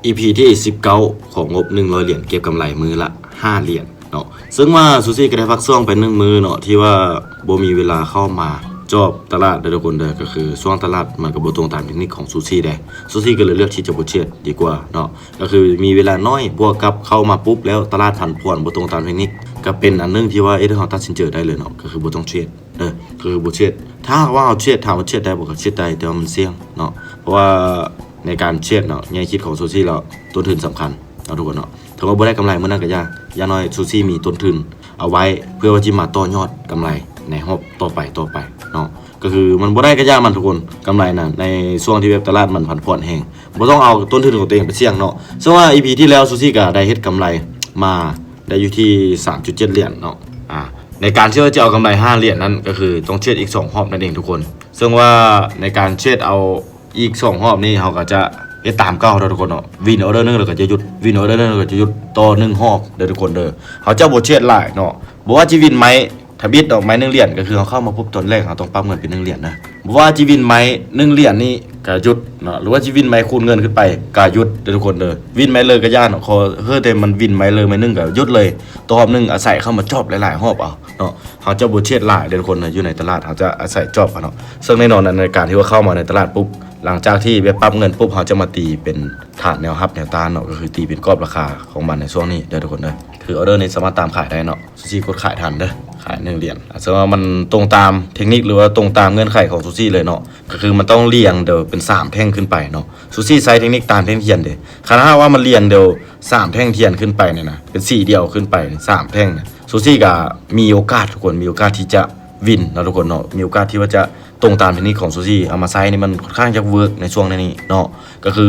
ອີພີ ທີ ສິບເກົ້າ ຂອງງົບ ໜຶ່ງຮ້ອຍ ຫຼຽນ ເກັບກຳໄລມື້ລະ ຫ້າ ຫຼຽນເນາະ. ເຊິ່ງວ່າຊູຊີກໍໄດ້ພັກຊ່ວງໄປ ໜຶ່ງ ມື້ເນາະ ທີ່ວ່າບໍ່ມີເວລາເຂົ້າມາຈອບຕະຫຼາດເດີທຸກຄົນເດີ. ກໍຄືຊ່ວງຕະຫຼາດມັນກໍບໍ່ຕົງຕາມເທັກນິກຂອງຊູຊີເດ້, ຊູຊີກໍເລີຍເລືອກທີ່ຈະບໍ່ເທຣດດີກວ່າເນາະ. ກໍຄືມີເວລາໜ້ອຍ ບວກກັບເຂົ້າມາປຸບແລ້ວຕະຫຼາດຜັນຜວນ ບໍ່ຕົງຕາມເທັກນິກ ກໍເປັນອັນໜຶ່ງທີ່ວ່າເຮັດໃຫ້ເຮົາຕັດສິນໃຈໄດ້ເລີຍເນາະ, ກໍຄືບໍ່ຕ້ອງເທຣດ. ເອີ ກໍຄືບໍ່ເທຣດ. ຖາມວ່າເຮົາເທຣດ ຖາມວ່າເທຣດໄດ້ບໍ່? ກໍເທຣດໄດ້ ແຕ່ວ່າມັນສ່ຽງເນາະ. ເພາະວ່າໃນການເທຣດເນາະ ແງ່ຄິດຂອງຊູຊີແລ້ວ ຕົ້ນທຶນສຳຄັນເນາະທຸກຄົນເນາະ. ເຖິງວ່າບໍ່ໄດ້ກຳໄລມື້ນັ້ນກໍຢ່າ, ຢ່າງໜ້ອຍຊູຊີມີຕົ້ນທຶນເອົາໄວ້ ເພື່ອວ່າຊິມາຕໍ່ຍອດກຳໄລໃນຮອບຕໍ່ໄປ, ຕໍ່ໄປເນາະ. ກໍຄືມັນບໍ່ໄດ້ກໍຢ່າມັນທຸກຄົນ, ກຳໄລນະ ໃນຊ່ວງທີ່ແບບຕະຫຼາດມັນຜັນຜວນແຮງ ບໍ່ຕ້ອງເອົາຕົ້ນທຶນຂອງຕົວເອງໄປສ່ຽງເນາະ. ເຊິ່ງວ່າ ອີພີ ທີ່ແລ້ວ ຊູຊີກໍໄດ້ເຮັດກຳໄລມາ ໄດ້ຢູ່ທີ່ ສາມຈຸດເຈັດ ຫຼຽນເນາະ. ອາ ໃນການທີ່ວ່າຈະເອົາກຳໄລ ຫ້າ ຫຼຽນນັ້ນ ກໍຄືຕ້ອງເທຣດອີກ ສອງ ຮອບນັ້ນເອງທຸກຄົນ. ເຊິ່ງວ່າໃນການເທຣດເອົາອີກ ສອງ ຮອບນີ້ ເຮົາກໍຈະເຮັດຕາມເກົ່າເນາະທຸກຄົນເນາະ. ວິນອໍເດີໜຶ່ງ ແລ້ວກໍຈະຢຸດ, ວິນອໍເດີໜຶ່ງ ແລ້ວກໍຈະຢຸດຕໍ່ ໜຶ່ງ ຮອບເດີທຸກຄົນເດີ. ເຮົາຈະບໍ່ເທຣດຫຼາຍເນາະ, ບໍ່ວ່າຈະວິນໄມ້ທຳອິດດອກ ໄມ້ ໜຶ່ງ ຫຼຽນ, ກໍຄືເຮົາເຂົ້າມາປຸບຕອນແລກ ເຮົາຕ້ອງປັບເງິນເປັນ ໜຶ່ງ ຫຼຽນນະ. ບໍ່ວ່າຈະວິນໄມ້ ໜຶ່ງ ຫຼຽນນີ້ ກະຢຸດເນາະ, ຫຼືວ່າຊິວິນໄມ້ຄູນເງິນຂຶ້ນໄປກະຢຸດເດີທຸກຄົນເດີ. ວິນໄມ້ເລີກະຢ່າເນາະ, ຂໍເຮີແຕ່ມັນວິນໄມ້ເລີໄມ້ໜຶ່ງກະຢຸດເລີຍ. ຕອບໜຶ່ງອາໄສເຂົ້າມາຈອບຫຼາຍໆຮອບເອົາເນາະ. ເຮົາຈະບໍ່ເທຣດຫຼາຍເດີທຸກຄົນເນາະ, ຢູ່ໃນຕະຫຼາດເຮົາຈະອາໄສຈອບເອົາເນາະ. ເຊິ່ງແນ່ນອນໃນການທີ່ວ່າເຂົ້າມາໃນຕະຫຼາດປຸບ ຫຼັງຈາກທີ່ແບບປັບເງິນປຸບ ເຮົາຈະມາຕີເປັນຖານແນວຮັບແນວຕ້ານເນາະ, ກໍຄືຕີເປັນກອບລາຄາຂອງມັນໃນຊ່ວງນີ້ເດີທຸກຄົນເດີ. ຄືອໍເດີນີ້ສາມາດຕາມຂາຍໄດ້ເນາະ, ຊູຊີກົດຂາຍທັນເດີ, ຂາຍ ໜຶ່ງ ຫຼຽນ. ອາ ເຊິ່ງວ່າມັນຕົງຕາມເທັກນິກ ຫຼືວ່າຕົງຕາມເງື່ອນໄຂຂອງຊູຊີເລີຍເນາະ. ກໍຄືມັນຕ້ອງລຽງແບບເປັນ ສາມ ແທ່ງຂຶ້ນໄປເນາະ. ຊູຊີໃຊ້ເທັກນິກຕາມແທ່ງທຽນເດ. ຄັນຫາກວ່າມັນລຽງແບບ ສາມ ແທ່ງທຽນຂຶ້ນໄປນີ້ນະ, ເປັນສີດຽວຂຶ້ນໄປ ສາມ ແທ່ງນະ, ຊູຊີກໍມີໂອກາດທຸກຄົນ, ມີໂອກາດທີ່ຈະວິນເນາະທຸກຄົນເນາະ, ມີໂອກາດທີ່ວ່າຈະຕົງຕາມເທັກນິກຂອງຊູຊີເອົາມາໃຊ້ນີ້ ມັນຄ່ອນຂ້າງຈະເວີກໃນຊ່ວງນີ້ເນາະ. ກໍຄື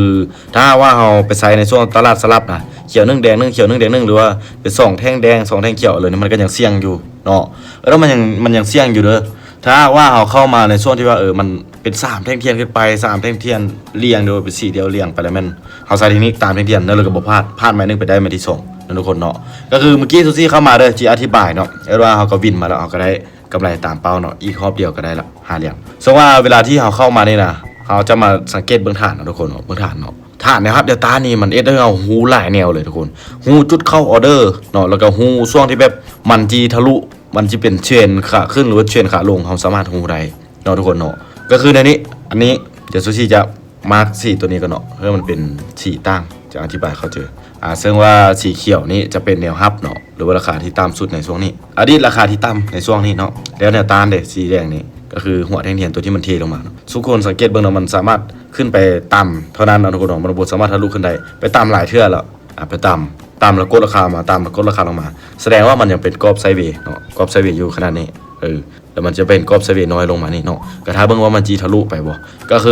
ຖ້າຫາກວ່າເຮົາໄປໃຊ້ໃນຊ່ວງຕະຫຼາດສະຫຼັບນະ, ຂຽວໜຶ່ງ ແດງໜຶ່ງ ຂຽວໜຶ່ງ ແດງໜຶ່ງ ຫຼືວ່າເປັນ ສອງ ແທ່ງແດງ ສອງ ແທ່ງຂຽວເລີຍນີ້ ມັນກໍຍັງສ່ຽງຢູ່ເນາະ. ເອີ ມັນຍັງ ມັນຍັງສ່ຽງຢູ່ເດີ. ຖ້າຫາກວ່າເຮົາເຂົ້າມາໃນຊ່ວງທີ່ວ່າ ເອີ ມັນເປັນ ສາມ ແທ່ງທຽນຂຶ້ນໄປ ສາມ ແທ່ງທຽນລຽງ ໂດຍເປັນສີດຽວລຽງໄປ ແລ້ວແມ່ນເຮົາໃຊ້ເທັກນິກຕາມແທ່ງທຽນ ແລ້ວກໍບໍ່ພາດ, ພາດໄມ້ໜຶ່ງໄປໄດ້ໄມ້ທີສອງເນາະທຸກຄົນເນາະ. ກໍຄືເມື່ອກີ້ຊູຊີເຂົ້າມາເດີ ຊິອະທິບາຍເນາະ, ເອີ້ນວ່າເຮົາກໍວິນມາແລ້ວ ເຮົາກໍໄດ້ກຳໄລຕາມເປົ້າເນາະ, ອີກຮອບດຽວກໍໄດ້ລະ ຫ້າ ຫຼຽນ. ເຊິ່ງວ່າເວລາທີ່ເຮົາເຂົ້າມານີ້ນະ ເຮົາຈະມາສັງເກດເບິ່ງຖານເນາະທຸກຄົນເນາະ, ເບິ່ງຖານເນາະ. ຖານແນວຮັບແນວຕ້ານນີ້ ມັນເຮັດໃຫ້ເຮົາຮູ້ຫຼາຍແນວເລີຍທຸກຄົນ, ຮູ້ຈຸດເຂົ້າອໍເດີເນາະ, ແລ້ວກໍຮູ້ຊ່ວງທີ່ແບບມັນຊິທະລຸ ມັນຊິເປັນເທຣນຂາຂຶ້ນ ຫຼືວ່າເທຣນຂາລົງ ເຮົາສາມາດຮູ້ໄດ້ເນາະທຸກຄົນເນາະ. ກໍຄືໃນນີ້ ອັນນີ້ ດຽວຊູຊີຈະມາກສີຕົວນີ້ກ່ອນເນາະ, ເພື່ອມັນເປັນສີຕ່າງ ຈະອະທິບາຍເຂົ້າໃຈ. ອາ ເຊິ່ງວ່າສີຂຽວນີ້ຈະເປັນແນວຮັບເນາະ, ຫຼືວ່າລາຄາທີ່ຕ່ຳສຸດໃນຊ່ວງນີ້, ອະດີດລາຄາທີ່ຕ່ຳໃນຊ່ວງນີ້ເນາະ. ແລ້ວແນວຕ້ານເດ ສີແດງນີ້ ກໍຄືຫົວແທ່ງທຽນຕົວທີ່ມັນເທລົງມາເນາະ. ທຸກຄົນສັງເກດເບິ່ງເນາະ, ມັນສາມາດຂຶ້ນໄປຕ່ຳເທົ່ານັ້ນເນາະທຸກຄົນເນາະ, ມັນບໍ່ສາມາດທະລຸຂຶ້ນໄດ້. ໄປຕ່ຳຫຼາຍເທື່ອແລ້ວ ອາ ໄປຕ່ຳ, ຕ່ຳແລ້ວກົດລາຄາມາ, ຕ່ຳແລ້ວກົດລາຄາລົງມາ, ສະແດງວ່າມັນຍັງເປັນກອບໄຊເວເນາະ, ກອບໄຊເວຢູ່ຂະໜາດນີ້ ເອີ ແລ້ວມັນຈະເປັນກອບໄຊເວນ້ອຍລົງມານີ້ເນາະ. ກໍຖ້າເບິ່ງວ່າມັນຊິທະລຸໄປບໍ່, ກໍຄື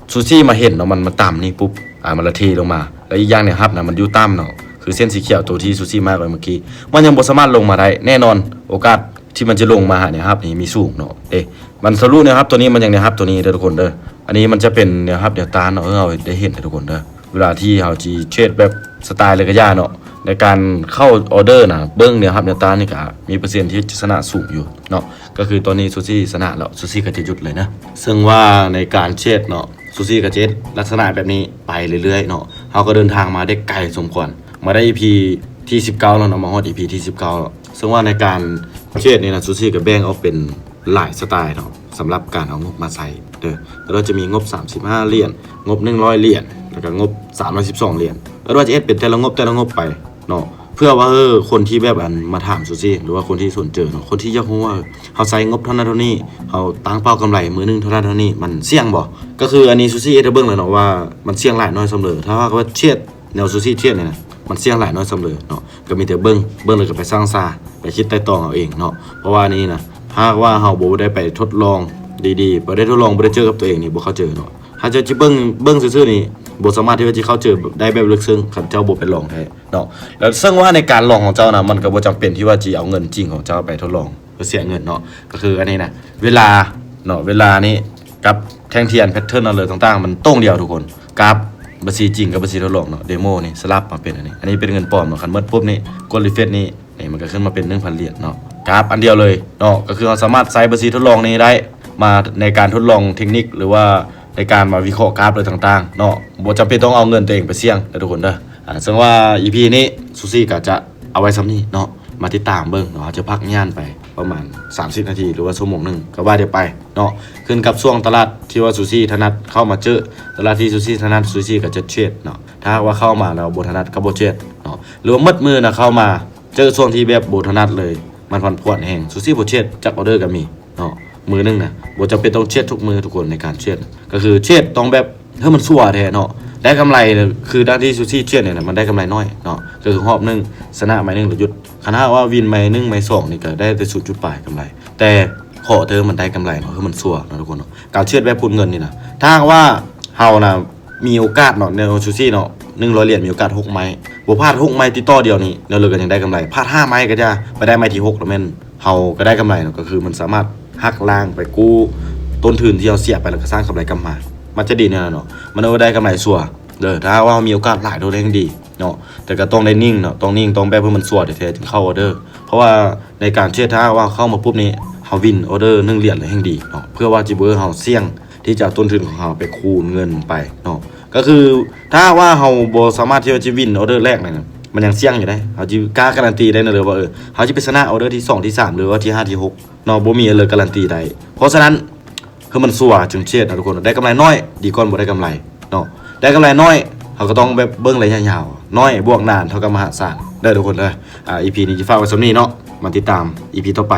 ຊູຊີມາເຫັນເນາະ, ມັນມາຕ່ຳນີ້ປຸບ ອາ ມັນລະເທລົງມາ. ແລ້ວອີກຢ່າງແນວຮັບນະ ມັນຢູ່ຕ່ຳເນາະ, ຄືເສັ້ນສີຂຽວໂຕທີ່ຊູຊີມາກໄວ້ເມື່ອກີ້ ມັນຍັງບໍ່ສາມາດລົງມາໄດ້. ແນ່ນອນໂອກາດທີ່ມັນຈະລົງມາຫາແນວຮັບນີ້ມີສູງເນາະ. ເດ ມັນທະລຸແນວຮັບຕົວນີ້ ມັນຍັງແນວຮັບຕົວນີ້ເດີທຸກຄົນເດີ. ອັນນີ້ມັນຈະເປັນແນວຮັບແນວຕ້ານເນາະ, ເອີ ເຮົາໄດ້ເຫັນເດີທຸກຄົນເດີ. ເວລາທີ່ເຮົາຊິເທຣດແບບສະໄຕເລີກະຢາເນາະ, ໃນການເຂົ້າອໍເດີນະ ເບິ່ງແນວຮັບແນວຕ້ານນີ້ກະມີເປີເຊັນທີ່ຈະຊະນະສູງຢູ່ເນາະ. ກໍຄືຕອນນີ້ຊູຊີຊະນະແລ້ວ ຊູຊີກໍຈະຢຸດເລີຍນະ. ເຊິ່ງວ່າໃນການເທຣດເນາະ ຊູຊີກໍຈະເຮັດລັກສະນະແບບນີ້ໄປເລື້ອຍໆເນາະ. ເຮົາກໍເດີນທາງມາໄດ້ໄກສົມຄວນ, ມາໄດ້ອີພີທີສິບເກົ້າແລ້ວເນາະ, ມາຮອດອີພີທີສິບເກົ້າແລ້ວ. ເຊິ່ງວ່າໃນການເທຣດນີ້ນະ ຊູຊີກໍແບ່ງອອກເປັນ ຫຼາຍສະໄຕເນາະ ສຳລັບການເອົາງົບມາໃຊ້ເດີ. ແຕ່ວ່າຈະມີງົບສາມສິບຫ້າຫຼຽນ, ງົບໜຶ່ງຮ້ອຍຫຼຽນ ແລ້ວກໍງົບສາມຮ້ອຍສິບສອງຫຼຽນ. ແລ້ວວ່າຈະເຮັດເປັນແຕ່ລະງົບ ແຕ່ລະງົບໄປເນາະ, ເພື່ອວ່າ ເອີ ຄົນທີ່ແບບ ອັນ ມາຖາມຊູຊີ ຫຼືວ່າຄົນທີ່ສົນເຈີເນາະ, ຄົນທີ່ຢາກຮູ້ວ່າ ເຮົາໃຊ້ງົບເທົ່ານັ້ນເທົ່ານີ້ ເຮົາຕັ້ງເປົ້າກຳໄລມື້ໜຶ່ງເທົ່ານັ້ນເທົ່ານີ້ ມັນສ່ຽງບໍ່? ກໍຄືອັນນີ້ຊູຊີເຮັດໃຫ້ເບິ່ງແລ້ວເນາະວ່າ ມັນສ່ຽງຫຼາຍນ້ອຍສ່ຳເລີ. ຖ້າຫາກວ່າເທຣດ ແນວຊູຊີທຽດນີ້ນະ ມັນສ່ຽງຫຼາຍນ້ອຍສ່ຳເລີເນາະ. ກໍມີແຕ່ເບິ່ງ ເບິ່ງແລ້ວກໍໄປຊັ່ງຊາ ໄປຄິດໄຕ່ຕອງເອົາເອງເນາະ. ເພາະວ່ານີ້ນະ ຫາກວ່າເຮົາບໍ່ໄດ້ໄປທົດລອງດີໆ ບໍ່ໄດ້ທົດລອງ ບໍ່ໄດ້ເຈີກັບຕົວເອງນີ້ ບໍ່ເຂົ້າໃຈເນາະ. ຖ້າເຈົ້າຊິເບິ່ງ ເບິ່ງຊື່ໆນີ້ ບໍ່ສາມາດທີ່ວ່າຊິເຂົ້າໃຈໄດ້ແບບເລິກເຊິ່ງ ຄັນເຈົ້າບໍ່ໄປລອງແທ້ເນາະ. ແລ້ວເຊິ່ງວ່າໃນການລອງຂອງເຈົ້ານະ ມັນກໍບໍ່ຈຳເປັນທີ່ວ່າຊິເອົາເງິນຈິງຂອງເຈົ້າໄປທົດລອງ ເພື່ອເສຍເງິນເນາະ. ກໍຄືອັນນີ້ນະ ເວລາເນາະ ເວລານີ້ກັບແທ່ງທຽນ ແພັດເທີນ ອອເດີຕ່າງໆ ມັນຕົງດຽວທຸກຄົນ. ກັບບັນຊີຈິງກັບບັນຊີທົດລອງເນາະ ເດໂມນີ້ສະຫຼັບມາເປັນອັນນີ້ ອັນນີ້ເປັນເງິນປອມເນາະ. ຄັນໝົດປຸບນີ້ ກົດຣີເຟຣຊນີ້ ນີ້ມັນກໍຂຶ້ນມາເປັນໜຶ່ງພັນຫຼຽນເນາະ. ກັບອັນດຽວເລີຍເນາະ ກໍຄືເຮົາສາມາດໃຊ້ບັນຊີທົດລອງນີ້ໄດ້ ມາໃນການທົດລອງເທັກນິກ ຫຼືວ່າ ໃນການມາວິເຄາະກຣາຟ ຫຼືຕ່າງໆເນາະ. ບໍ່ຈຳເປັນຕ້ອງເອົາເງິນຕົວເອງໄປສ່ຽງເດີທຸກຄົນເດີ. ອ່າ ເຊິ່ງວ່າອີພີນີ້ຊູຊີກະຈະເອົາໄວ້ຊ່ຳນີ້ເນາະ. ມາຕິດຕາມເບິ່ງເນາະ, ເຮົາຈະພັກຍ່ານໄປປະມານສາມສິບນາທີ ຫຼືວ່າຊົ່ວໂມງໜຶ່ງກະວ່າໄດ້ໄປເນາະ. ຂຶ້ນກັບຊ່ວງຕະຫຼາດທີ່ວ່າຊູຊີຖະໜັດເຂົ້າມາເຈີ, ຕະຫຼາດທີ່ຊູຊີຖະໜັດ ຊູຊີກະຈະເທຣດເນາະ. ຖ້າຫາກວ່າເຂົ້າມາແລ້ວບໍ່ຖະໜັດກະບໍ່ເທຣດເນາະ, ຫຼືວ່າໝົດມື້ນະເຂົ້າມາ ເຈີຊ່ວງທີ່ແບບບໍ່ຖະໜັດເລີຍ ມັນຜັນຜວນແຮງ ຊູຊີບໍ່ເທຣດຈັກອໍເດີກະມີເນາະ. ມື້ໜຶ່ງນະ ບໍ່ຈຳເປັນຕ້ອງເທຣດທຸກມື້ທຸກຄົນໃນການເທຣດນະ. ກະຄືເທຣດຕ້ອງແບບໃຫ້ມັນຊົ່ວແທ້ເນາະ. ໄດ້ກຳໄລ ຄືດັ່ງທີ່ຊູຊີເທຣດນີ້ນະ ມັນໄດ້ກຳໄລໜ້ອຍເນາະ, ກະຄືຮອບໜຶ່ງຊະນະໄມ້ໜຶ່ງແລ້ວຢຸດ. ຄັນຫາກວ່າວິນໄມ້ໜຶ່ງໄມ້ສອງນີ້ກະໄດ້ແຕ່ສູນຈຸດປາຍກຳໄລ, ແຕ່ຂໍເທີມັນໄດ້ກຳໄລເນາະ ຄືມັນຊົ່ວເນາະທຸກຄົນເນາະ. ການເທຣດແບບພູນເງິນນີ້ນະ ຖ້າຫາກວ່າເຮົານະ ມີໂອກາດເນາະ ແນວຊູຊີເນາະ ໜຶ່ງຮ້ອຍຫຼຽນມີໂອກາດຫົກໄມ້ ບໍ່ພາດຫົກໄມ້ຕິດຕໍ່ດຽວນີ້ ແນວເລີກກະຍັງໄດ້ກຳໄລ. ພາດຫ້າໄມ້ກະຢ່າ ໄປໄດ້ໄມ້ທີຫົກແລ້ວແມ່ນເຮົາກະໄດ້ກຳໄລເນາະ. ກະຄືມັນສາມາດຫັກລ້າງໄປກູ້ຕົ້ນທຶນທີ່ເຮົາເສຍໄປ ແລ້ວກະສ້າງກຳໄລກັບມາ ມັນຈະດີແນວນັ້ນເນາະ. ມັນເອົາໄດ້ກຳໄລຊົ່ວເດີ ຖ້າຫາກວ່າເຮົາມີໂອກາດຫຼາຍໂດດແຮງດີເນາະ. ແຕ່ກະຕ້ອງໄດ້ນິ່ງເນາະ ຕ້ອງນິ່ງ ຕ້ອງແບບໃຫ້ມັນຊົ່ວແທ້ໆຈຶ່ງເຂົ້າອໍເດີ. ເພາະວ່າໃນການເທຣດ ຖ້າຫາກວ່າເຂົ້າມາປຸບນີ້ ເຮົາວິນອໍເດີໜຶ່ງຫຼຽນແລ້ວແຮງດີເນາະ, ເພື່ອວ່າຊິບໍ່ໃຫ້ເຮົາສ່ຽງ ທີ່ຈະເອົາຕົ້ນທຶນຂອງເຮົາໄປຄູນເງິນໄປເນາະ. ກະຄືຖ້າຫາກວ່າເຮົາບໍ່ສາມາດທີ່ວ່າຈະວິນອໍເດີແລກນັ້ນນະ ມັນຍັງສ່ຽງຢູ່ເດ້. ເຮົາຊິກ້າກາຣັນຕີໄດ້ນະເລີວ່າ ເອີ ເຮົາຊິໄປຊະນະອໍເດີທີສອງ ທີສາມ ຫຼືວ່າທີຫ້າ ທີຫົກເນາະ, ບໍ່ມີເລີກາຣັນຕີໄດ້. ເພາະສະນັ້ນ ຄືມັນຊົ່ວຈຶ່ງເທຣດນະທຸກຄົນ, ໄດ້ກຳໄລໜ້ອຍດີກວ່າບໍ່ໄດ້ກຳໄລເນາະ. ໄດ້ກຳໄລໜ້ອຍ ເຮົາກະຕ້ອງແບບເບິ່ງໄລຍະຍາວ, ໜ້ອຍບວກນານເທົ່າກັບມະຫາສານເດີທຸກຄົນເດີ. ອ່າ ອີພີນີ້ຈະຝາກໄວ້ຊ່ຳນີ້ເນາະ, ມາຕິດຕາມອີພີຕໍ່ໄປ.